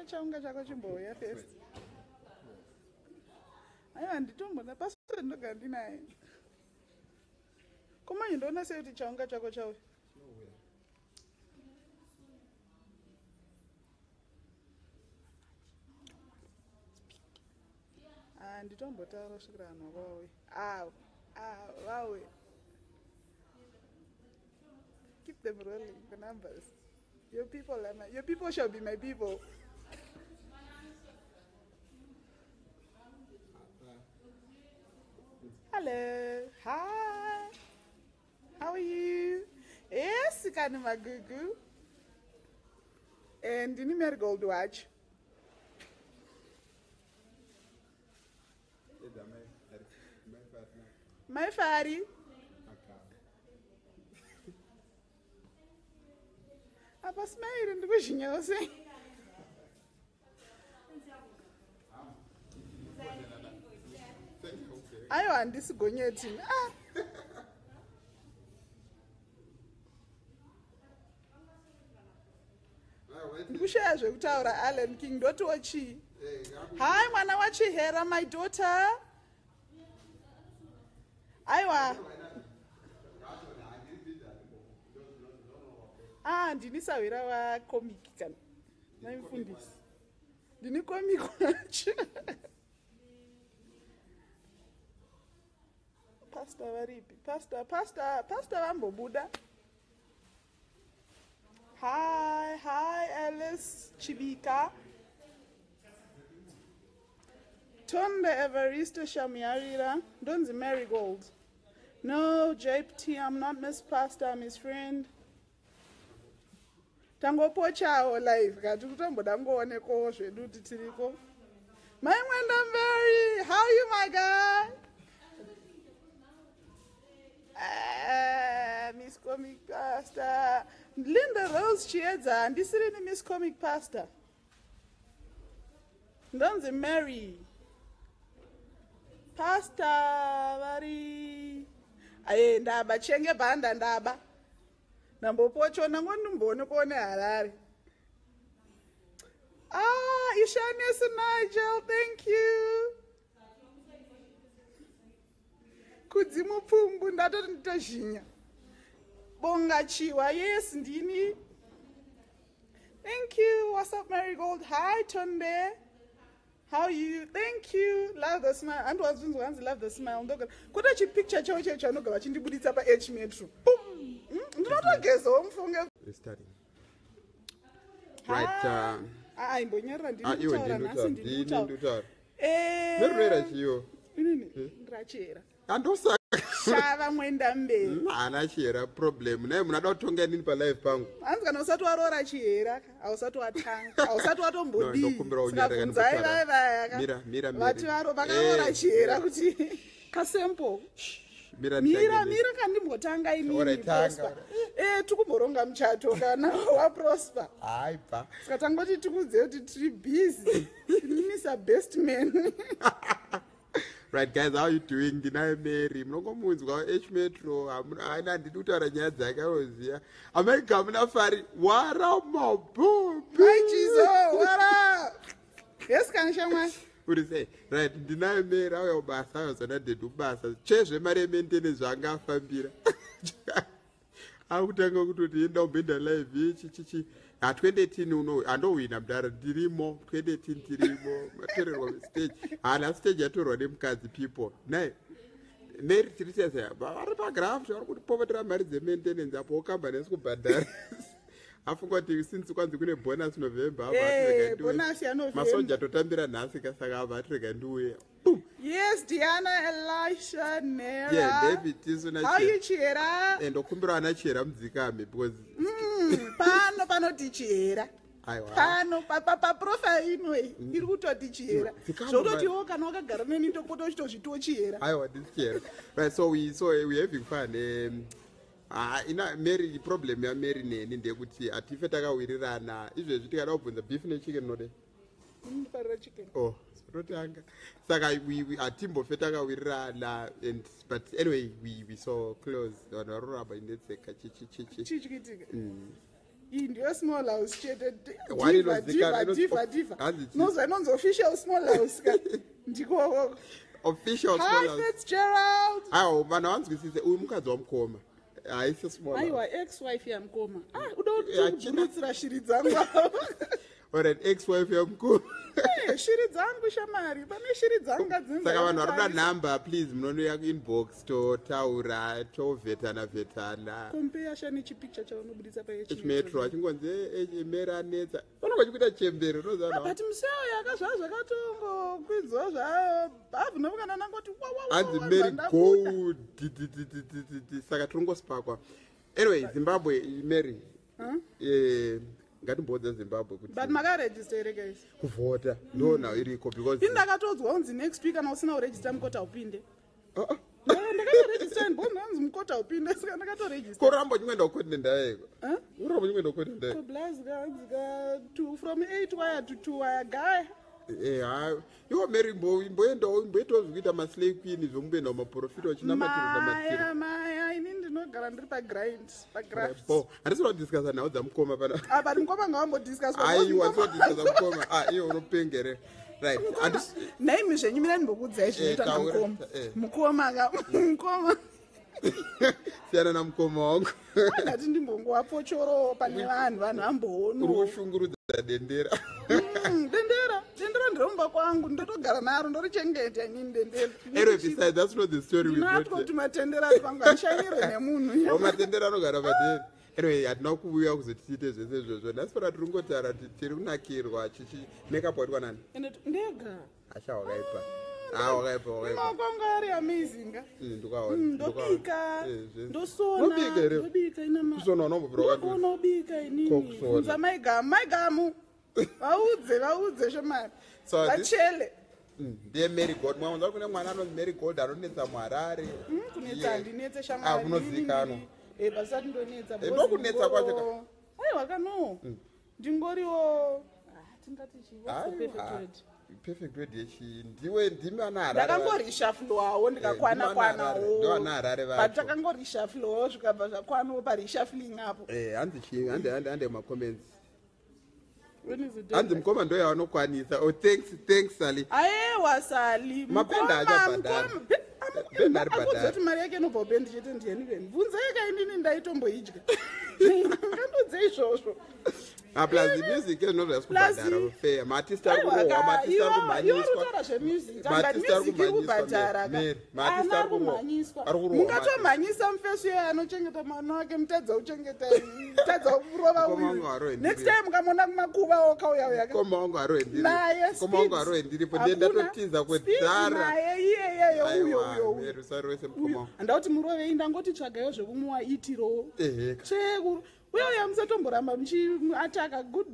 Chaunga chako chimbouya first. Aiwa, nditombona password, ndogara ndinaye. Komanye ndoona sei kuti chaunga chako chauya? Ah, nditombotaura kusvikira vanhu vauya. Ah, ah, vauya. Keep them rolling, the numbers. Your people are my, your people shall be my people. Hello. Hi. How are you? Yes, kani magugu. And ndini Marigold watch. Mai Fari. Apa smile ndikuzhinyawo sei? Aiwa, handisi gonyeti. Ah. Ndikushaya zvekutaura, Allen King, ndotiwo chii? Hi mwana waChihera, my daughter. Aiwa. Ah, ndini sahwira wacomic kana. Mai mufundisi. Ndini comic wacho. Pastor varipi? Pastor, pastor, pastor vambobuda. Hi, hi Alice Chibika. Tonde Evaristo Shamiarira. Ndonzi Marigold. No, JT, I'm not Miss Pastor, I'm his friend. Tangopochawo live kati kutomboda ngoonekwawo zvedu kuti tiriko. Mai Mwenda Mary, how are you, my guy? Ah, Miss Comic Pastor. Linda Rose Chiedza, handisirini Miss Comic Pastor. Ndonzi Mary. Pastor vari aye ndaba chenge bhanda ndaba. Ndambopochona ngondimboonekwawo neHarare. Ah, Ishanes Nigel, thank you. Kudzi mupfumbu ndatoti nditozhinya. Bonga Chiwa, yes, ndini. Thank you. What's up, Marigold? Hi, Tonde. How are you? Thank you. Love the smile. And was hanzi love the smile. Ndoga. Kuda chi picture chavo chaicho anoga vachindibuditsa pa H Metro. Boom. Ndinotogezawo mufunge. We're starting. Right. Ah, imbonyarira. Ah, ndini iwe kutaura nhasi, ndini ndini kutaura. ndutaura. Eh. Merurera chiyo. Inini ndachera. Andosaka. Shava mwenda mberi. Haana chihera problem. Naye munada kutonga inini palive pangu. Hanzi kana usati waroora chihera, hausati watanga, hausati watombodii. Ndokumbira unyarara. Saka bvunzai ndikutaura. vai vaya Mira, mira, Mary. vati vakaroora chihera kuti kasempo. Mira, mira nditange. mira kandimbotanga inini. Alright, tanga. Prosper. Tikumboronga muchato kana waProsper. Hayi bva. Saka tangoti tikudze kuti tiri busy, inini sabest man. Right guys, how are you doing? Ndinaye Mary, munongomunzwa H Metro. Haina, handidi kutaura nyaya dzake, anoziva. Amai hamuna fari wara mabhobhi. Maichizo wara, yes kana shamwari. Uri sei? Right, ndinaye Mary, auya kubasa, auya dhedhu kubasa chezvemari yemaintenance zvaanga afambira. Akutanga kutoti enda kumboenda live chichichi. Ha, 2018 uno handowina mudhara, ndirimo 2018, tirimo matorerwa stage. Hana stage yatorwa nemukadzi people. Nai Mary, tiri sese vari pagraft, vari kutipopotera mari dzemaintenance apo kambani isi kubhadhara. Afunga kuti since kwanzi kune bonus November, apa atirega ndiuye. Bonus yaNovember. Masoja totambira nhasi ka, saka apa atirega ndiuye. Boom. Yes, Diana Elisha Nera. Yeah, David tisu. How you, Chihera? Ndokumbira ana Chihera mudzikame because Pano panoti Chihera. Aiwa. Pano paprofile inoi iri kutoti Chihera. Dzikama. Zvototiwo kana wakagara neni ndopota uchitozvitiwo Chihera. Aiwa, ndisi Chihera. Right, so we having fun. Ah, ina Mary, problem yaMary neni ndeyekuti hatife takawirirana. Izvezvi tikada kubvunza beef nechicken, node? Ndinofarira chicken. Oh, totanga. Saka hatimbofe takawirirana and but anyway we so close. Vanhu vari kuramba indetseka chichichichi. Chii chikuitika? Iyi ndiyo small house chete. One Diva, inozikanwa, diva, diva, diva. hanzi chii? Nozwa inonzi official small house ka. Ndikoko. Official Hi, small house. Fitzgerald. Aiwa, vanhu havanzwisise, uyu mukadzi wamukoma, haisi small house. Aiwa, ex wife yamukoma. Ah, uda Yeah, kuburutsira shiri dzangu. Alright, ex wife yamukoma. Eh, shiri dzangu shamari, pane shiri dzangu ngadzinza. Saka vanhu vari kuda nhamba, please munonouya kuinbox, totaura, tovhetana vhetana. Kompeya sha nechipicture chavanobudisa Chimetro achingonzi meri anetsa, vanonga vachikuita chembere, unoziva. But museo yakazvaa zvakatongokwidzwa zvabhavhu novukana nangoti Hanzi Mary Gold DDDDDD. Saka tiringosipakwa. Anyway, Zimbabwe, Mary, ngatimboudza Zimbabwe kuti But makaregister here, guys? Kuvhota ndo nhau iriko because Ini ndakatodzwa kunzi next week kana usina kuregister mukota upinde. Ah, ah. Ndakatoregister ndibonanzi mukota upinde, saka ndakatoregister. Koramba uchingoenda kukoti nendaiko? Huh? Uramba uchingoenda kukoti nendaiko? Koblazka from 8 wire to 2 wire guy. Ha, iwo Mary, imboendawo, imboitawo zvekuita maslay queen, zvomboenda kumaprofita uchinamatiro namatiro. Maya, maya, ini ndinogara ndiri pagrind, pagraft. Bo handisi kuda kudiscussa nhau dzamukoma pana. Ah, but mukoma ngawambodiscuss. Aiwa, handisi kudiscussa mukoma. Ah, iwe unopengere, right? Handisi Naimi zvenyu, mina ndimbokuudzai zvinoita Eh, taura, namukoma. Mukoma ka, mukoma. Siyana namukoma wangu. Ndati ndimbongowapochorowo pane vanhu, vanhu Uri vamboono. kushungurudza dendera. Dendera, dendera ndiromba kwangu, ndotogara naro, ndorichengeta inini dendera. Anyway, besides, that's not the story we Ndinatwo brought here. tumatendera ari pangu, handishanyirwe nemunhu. Oh, matendera anogara padeni. Anyway, hatina kuuya kuzoti tiite zvese izvozvo nhasi. Pana tiri kungotaura kuti tiri kunakirwa chichi. Makeup waitwa nani? Ende ndega. Asha, wakaipa. Ah, wakaipa, wakaipa. Maoko angu ari amazing. Ndikaona. Ndobika. Eh, zvese. Ndosona. Unobika here? Ndobika inama. Kusona unombobvira wakati- Ndogona kubika inini. Ko kusona? Bvunza maigamu, maigamu, vaudze, vaudze shomari. So Vachele. Ndiye Mary Gold. Mwaunza kune mwana anonzi Mary Gold anonetsa muHarare. Kunetsa handinetse Ah, shamwari. kunozikanwa. Basati ndonetsa. Eh, ndokunetsa kwacho ka. Aiwa kano, ndingoriwo, ah, tingati chii? What's the perfect Aiwa, word? perfect word yechi ndiwe, ndimi ana Harare. Ndakangorishufflewawo ndikakwana. Eh, ndimi ana Harare. Kwanawo. Ndo ana Harare vacho. But takangorishufflewawo zvikabva zvakwanawo pareshuffling apo. Eh, hanzi chii? Hande, hande, hande macomments. When is the Hanzi deadline? mukoma ndo yavanokwanisa. Oh, thanks, thanks, Sally. Aiwa Sali. Mapenda achabhadhara. Bhendi ari bhadhara. Akudza kuti mari yake inobva kubendi chete. Ndiyani veni? Bvunzai kainini, ndaitomboidya, ngandudze izvozvo. Ah, plus the music ezvino zvasi Plus- kubhadhara fair. Maartist ari kurohwa, maartist ari kumhanyiswa. Utaura zvemusic. Maartist ari Music iri kumhanyiswa, kubhadhara. Mary. Maartist Ana ari kurohwa. kumhanyiswa. Ari kurohwa. Mungatomhanyisa mufesu iyoyo anochengeta mwana wake, mutadza kuchengeta, mutadza kurova Mukoma wangu uyu. harohwe Next ndiri. time mukamona kumakuva okauya uya. Mukoma wangu harohwe ndiri. Naye Mukoma wangu Speed. harohwe ndiripo. Ndiye Hakuna. ndatotiza Speed kudhara. naye iyeyeyo, uyo. Aiwa, Uyo, uyo. Mary, usarowese mukoma Uyo wangu. handauti murovei, ndangoti tsvagaiwo zvekumuwaitiro. Ehe. Chekuru uye uya, musatomboramba muchiataka good.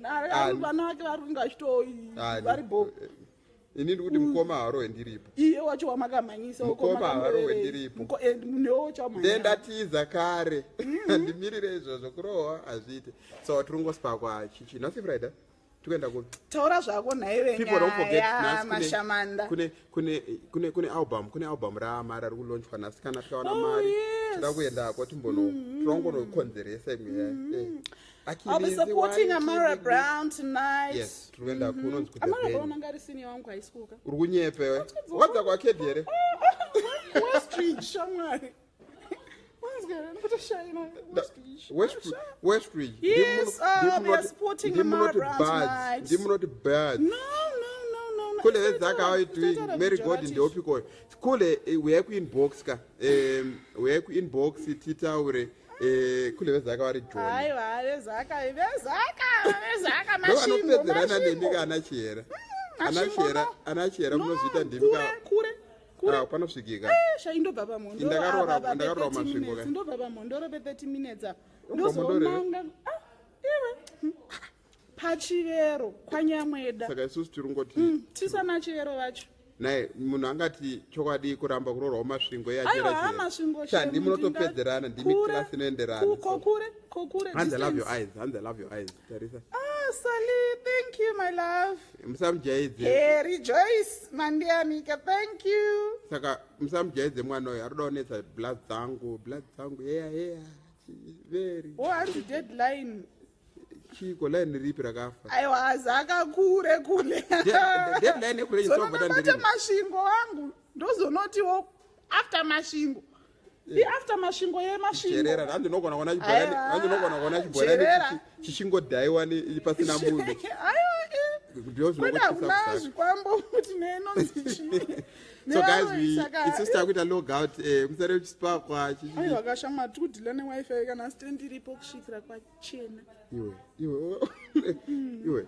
Ani. Vana vake vari kunge vachito Ani. vari bo. Ini ndiri kuti mukoma harohwe ndiripo. Iye wacho wamakamhanyisa. Mukoma harohwe ndiripo. Newo Ndiye chamhanya. ndatiza kare, handimirire izvozvo, kurohwa hazviite. So tiri kungosipakwa chichi nhasi Friday, tikuenda ku Taura zvako nhaive. People don't forget, Nyaya nhasi mashamanda. kune album, kune album raAmara riri kulaunchwa nhasi. Kana tikawana Oh, mari, yes. tida kuendako, timbono tirongonokonzeresa imwe. I'll be supporting Amara Brown tonight. Yes, tiri kuenda kunonzi ku The Amara Venue. Brown anga ari senior wangu high school ka. Uri kunyepa iwe, wadza kwakedi here? Westridge shamwari. Wanzwa ndikutoshaina Westridge. Westridge. Yes, we are supporting Amara Brown tonight. Ndimunoti birds. No, no, no, no, no. Kule vezaka, how you doing, Itotaura Mary God? Gujarati. Ndeupikoyo kule, uyai kuinbox ka, uyai kuinbox titaure. Kule vezaka vari Joni. Aiwa, vezaka, vezaka, vezaka, mashingo. Ndovanopedzerana nemi Mashingo. ka, ana Chihera, ana Mashingo, Chihera, no. ana Chihera. No, Munozviita ndimi ka. kure, kure, kure. Ah, panosvikika. Sha, indobva pamhondoro. Ndakaroora Masvingo ka. Ndobva pamhondoro pe30 minutes apa. Unobva Mhondoro here? Ndozonanga, ah, iwe. Pachivero kwanyamweda. Saka isusu tiri ngoti Tisana chivero vacho. Naye munhu angati chokwadi kuramba kuroorwawo Masvingo. Aiwa, ha, Masvingo. Sha, ndimi munotopedzerana, ndimi class inoenderana. Kokure, kokure. Hanzi, "I love your Distance. eyes." Hanzi, "I love your eyes." Tarisa. Ah, Sally, thank you, my love. Musamujaidze. Harry Joyce Mandiamika, thank you. Saka musamujaidze mwana uyu, ari kuda kunetsa blood dzangu, blood dzangu, heya heya, very. Oh, hanzi deadline. Chiko line ripi rakafa? Aiwa, zaka kure kule. Deadline yekuregister kuvhota Zononobata nderini? Masvingo wangu, ndozonotiwo after Masvingo, iafter Masvingo yeMasvingo. Cherera, hanzi unogona kuona chibhorani. Aiwa, Hanzi unogona kuona chibhorani cherera. Chichingodhaiwa pasina munhu. Aiwa, Ndo kweda zvinongotyisa hakuna kuzaka. zvikwambo kuti nenonzi chii. So guys, we Saka- isusu takuita log out, musare uchisipakwa. Aiwa kashamwa, tikudhila neWiFi kana stand iripo kusvikira kwachena. Iwe, iwe, iwe.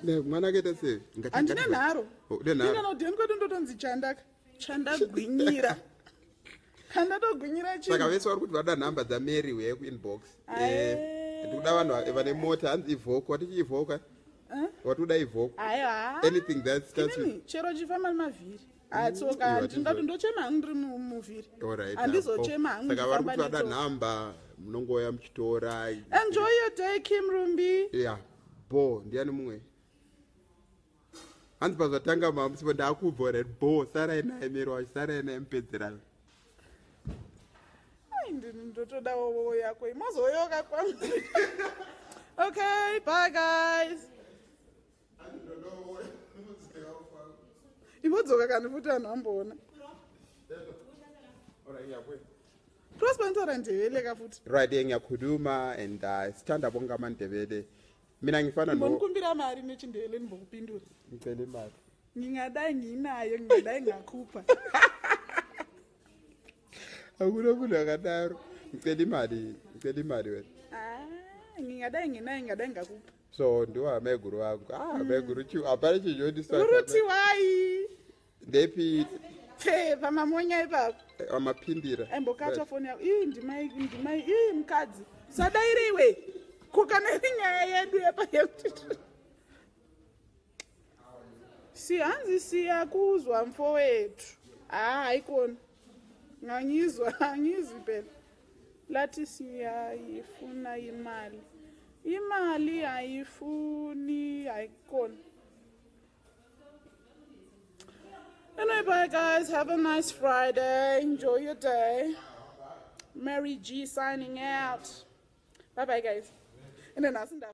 Ne, mwana akaita sei? Handine nharo. Oh, une nharo. Inganodheni kwedu ndotonzi chandaka chandagwinyira, kandatogwinyira. Saka Chinhu. vese vari kuti vada nhamba dzaMary, uyai kuinbox. Ae. Ndikuda vanhu vane mota, hanzi Evoque. Watichi Evoque? Wati uda Evoque? Aiwa. Anything that starts with Inini chero chifamba nemavhiri atsoka. Iwe. Ndingati ndochema hangu ndiri muvhiri. Alright, Handizochema hangu saka vari ndifamba kuti vada netsoka. nhamba, munongouya muchitora. Enjoy your day, Kim Rumbi. Ya, bo ndiani mumwe? Hanzi pazvatanga mamusipo, ndaakubva. Alright, bo sarai naye Mary wacho, sarai naye mupedzerana. Ai, ndini ndotoda wowo yako, mozoyoka kwangu. Okay, bye guys. Imbodzoka kani futi, vanhu vamboona. Prosper, ntaura Ndebele ka futi. Right, ngiyakhuluma and sithanda bonke amaNdebele. Mina ngifana no Mbonikumbira mari nechiNdebele, ndimbokupindura. Ngicela imali. Ngingadai nginayo, ngingadai ngakhupha. Akuna munhu akadaro. Ngicela imali, ngicela imali wena. Ah, ngingadai nginayo, ngingadai ngakupha. So ndiwa maiguru vangu, ah, maiguru chu hapana chinondiswa. Uruti wai. Ndepi? Pfe pamamonya ipapo. Amapindira. Aimbokata foni yako. Ii, ndimai, ndimai, ii mukadzi sadaire iwe, kukana iri nyaya yedu yepa yekuti si hanzi siyakuzwa mfowethu. Ha, haikona, ngangizwa, angizwi phela. Lathi siyayifuna imali, imali ayifuni, hayikona. Anyway, bye guys. Have a nice Friday. Enjoy your day. Mary G signing out. Bye bye guys. And then